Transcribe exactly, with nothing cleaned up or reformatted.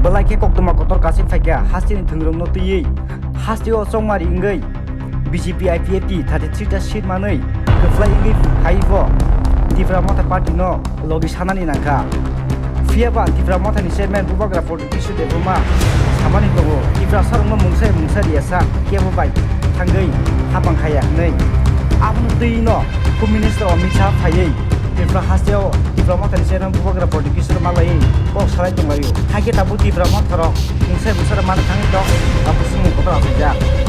Belai khe koktwma kotor kasik phaikha hasteni thwngwrwngno twiwi, hasteo chongmari wngwi B J P I P F T thirty three ta seat manwi kwphlai wngwi phaibo Tipra Motha party no logi sanani nangkha. Phiyaba Tipra Mothani chairman Bubagra Pradyot Kishore Debbarma samani tongo, Tiprasarokno mungsa mungsa riyasa kebo bai thangwi hapang khaya hwnwi. Abono twi no Home Minister Amit Shah phaiwi Tripura hasteo Tipra Mothani chairman Bubagra Pradyot Kishore malaiwi kok salai tonglaio. Haikhe tabuk Tipra Motharok mungsa mungsa mano thangwi tong, tabuk swngmung kotor achaijak.